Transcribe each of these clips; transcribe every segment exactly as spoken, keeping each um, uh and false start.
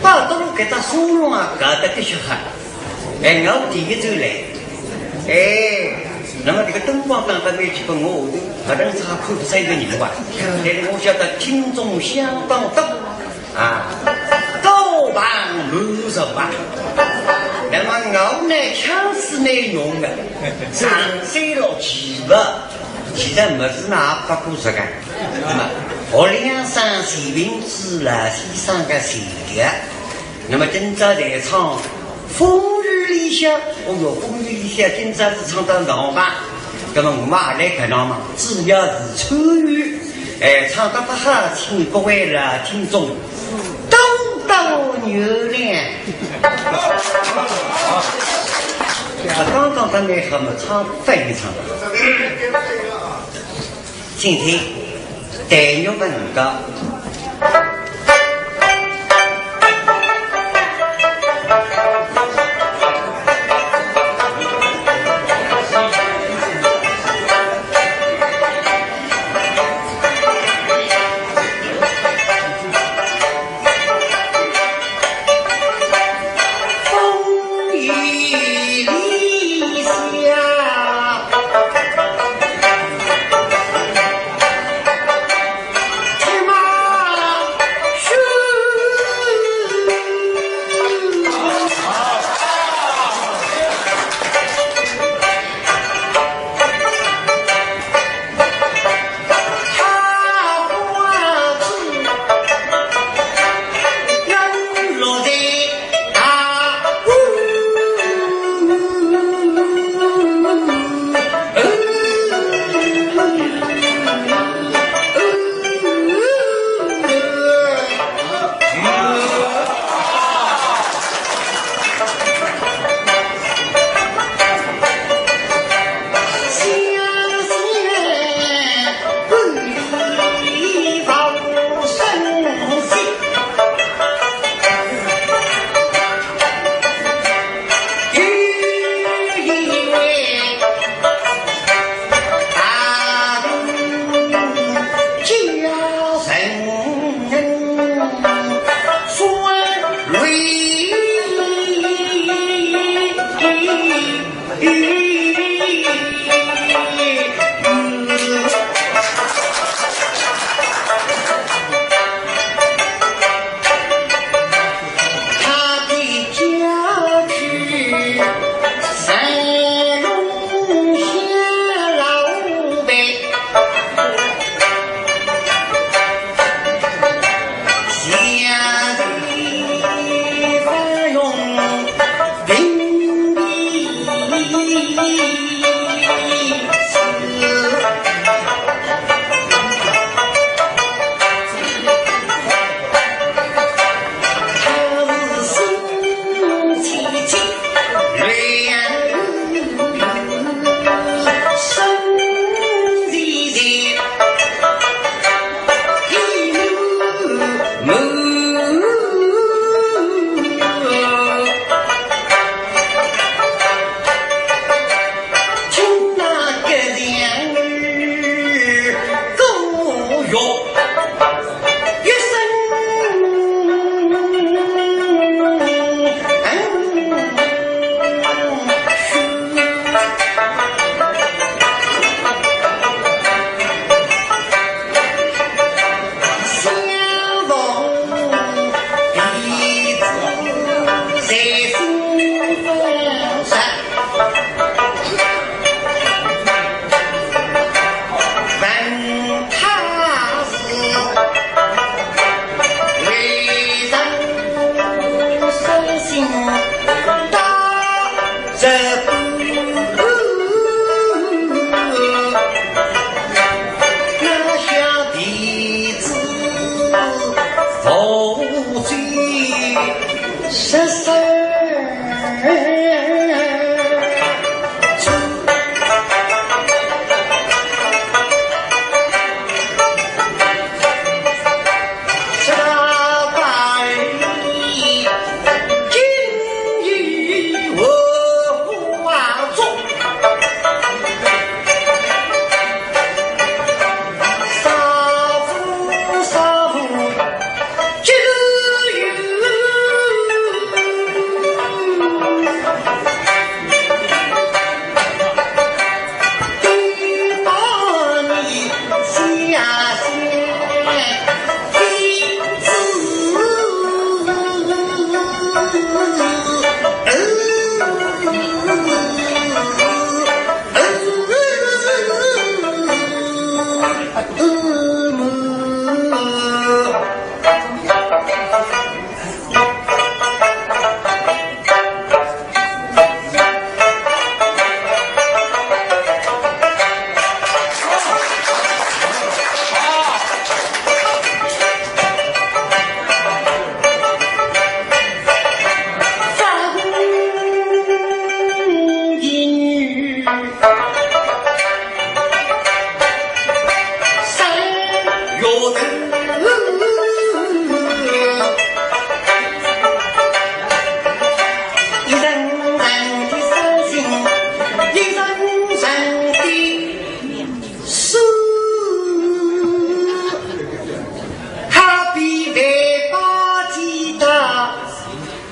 巴德路搿只沙龙啊，搞得的确好。哎，我第一站来，哎，那么这个灯光打得蛮结棍，我后头，搿等差看勿出一个人哇。但是我晓得听众相当多啊，高朋满座啊。那么我呢，腔是蛮浓的，唱三六七八，其实物事呢，不过这个。那么，学两声徐bình之老先生个调。 那么今朝在唱《风雨里香》，哦哟，《风雨里香》今朝是唱到闹吧？那么我们也来看闹嘛，主要是参与，哎，唱得不好，请各位老听众多多原谅。啊，刚刚他们还没唱，翻译唱。 请听，黛玉问歌。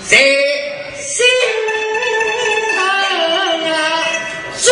在心上啊，住。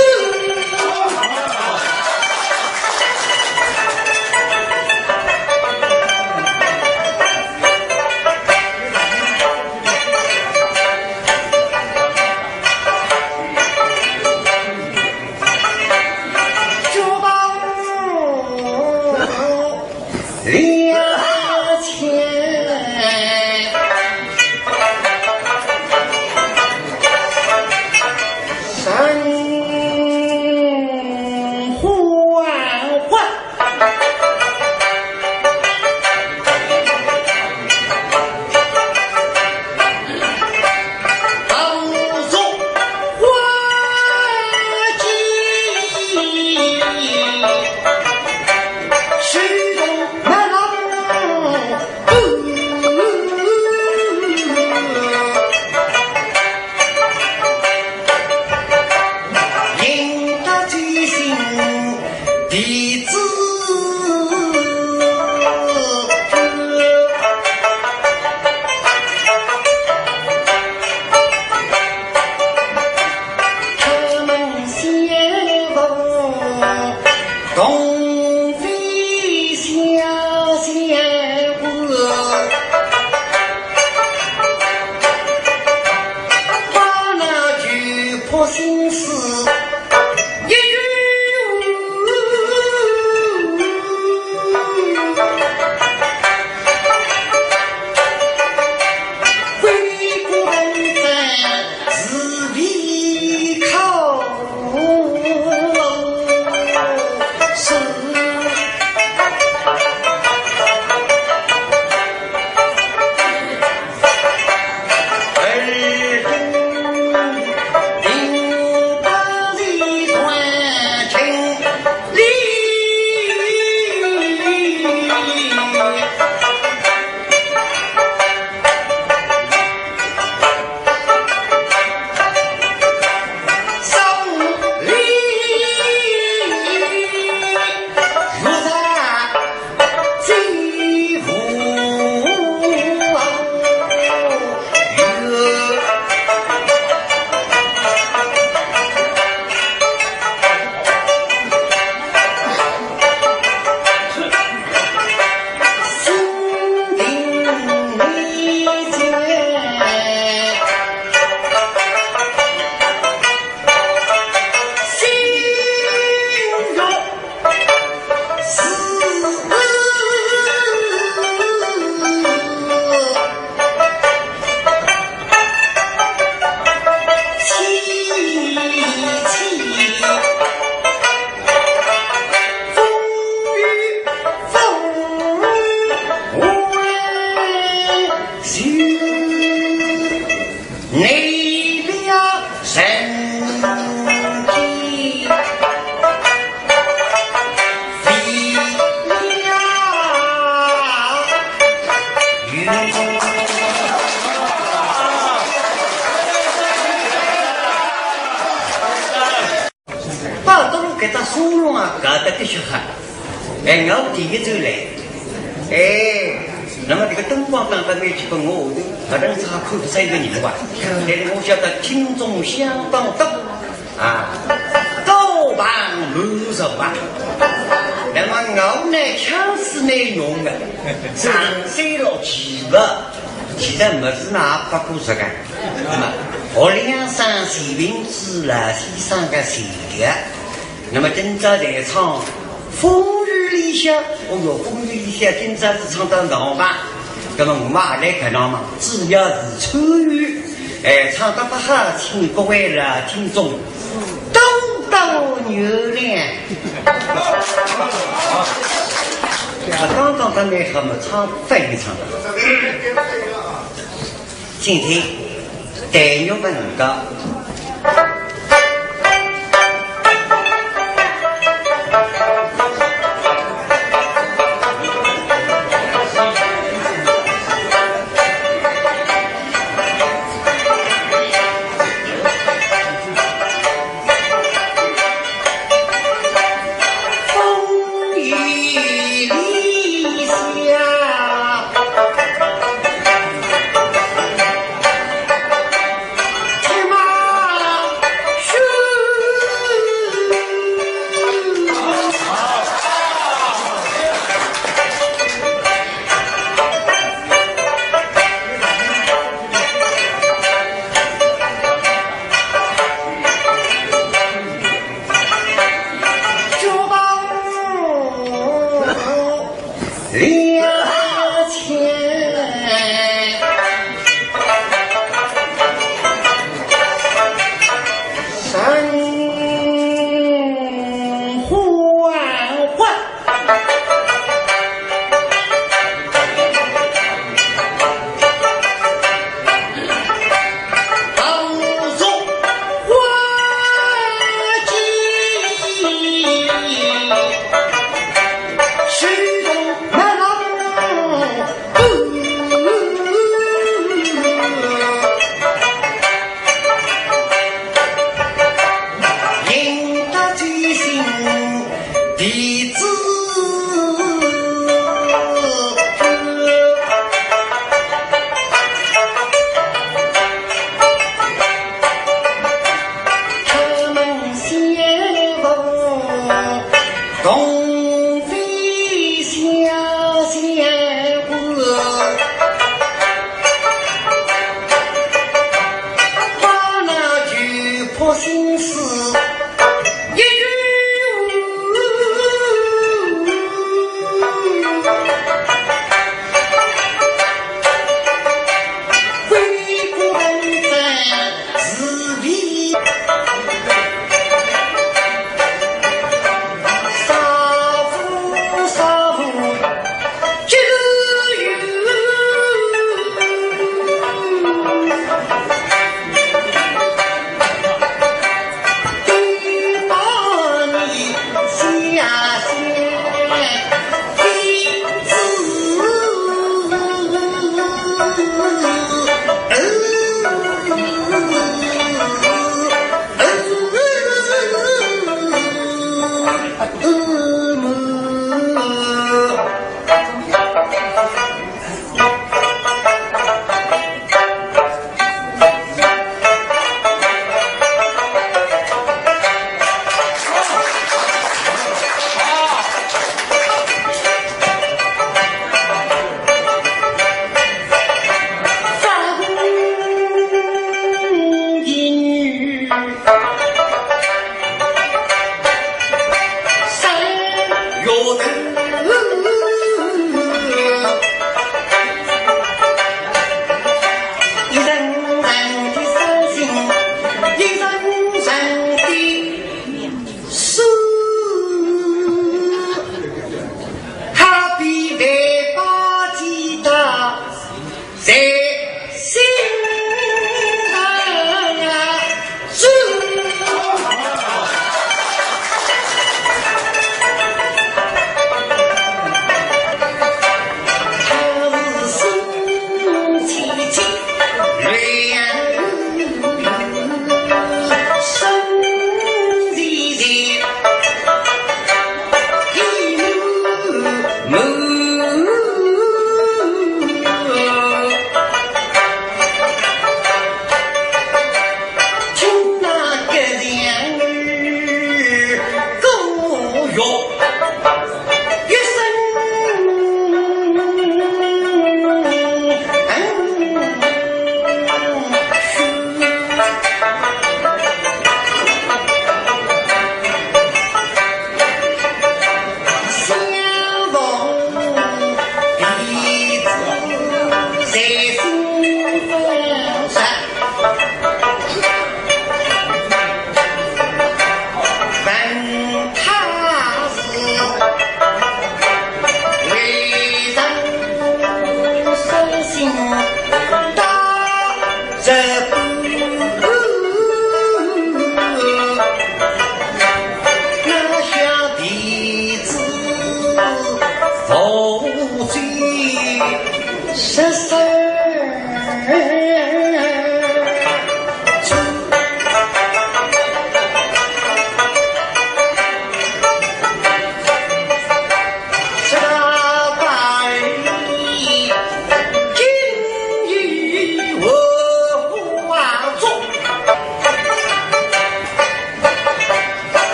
巴登搿只书弄啊，搞得的确好。哎，我第一转来，哎，那么这个灯光打得蛮结棍，我后头搿能是还看勿出一个人哇。但是我晓得听众相当多啊，高朋满座啊。那么我呢，腔是蛮浓的，上山了几个。 其实物事呢，也勿过实梗。那么，学两声徐平之老先生个才调。那么今朝在唱《风雨里香》，哦哟，《风雨里香》今朝是唱得闹吧？那么我们也来看闹嘛，主要是参与，哎，唱得勿好，请各位老听众 多多原谅。啊，刚刚他们还没唱，翻译唱的。请听，黛玉问歌。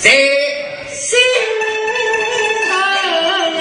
在心上。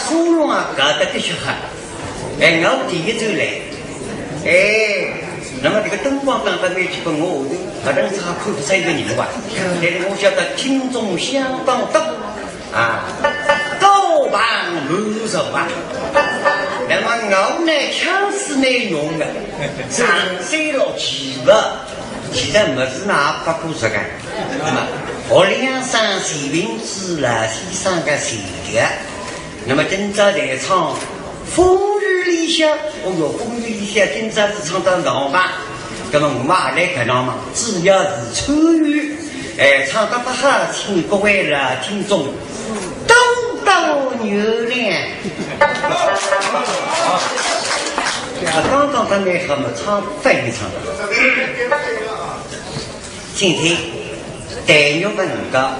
喉咙啊，搞得的确好。哎，我第一次来。哎，那么这个灯光打得蛮结棍，我后头，搿能只好看勿出一个人哇。但是我晓得听众相当多啊，高朋满座啊。那么我呢，腔势蛮浓的，上山落棋吧，其实物事呢，不过这个。那么，学两声徐bình之老先生个前调。 那么今朝弹唱《风雨里小》，哦哟，《风雨里小》今朝是唱得闹吧？那么我们也来看闹嘛，主要是参与，哎，唱得不好，请各位老听众多多原谅。啊，刚刚还没好嘛，唱翻一唱。 请听，黛玉问歌。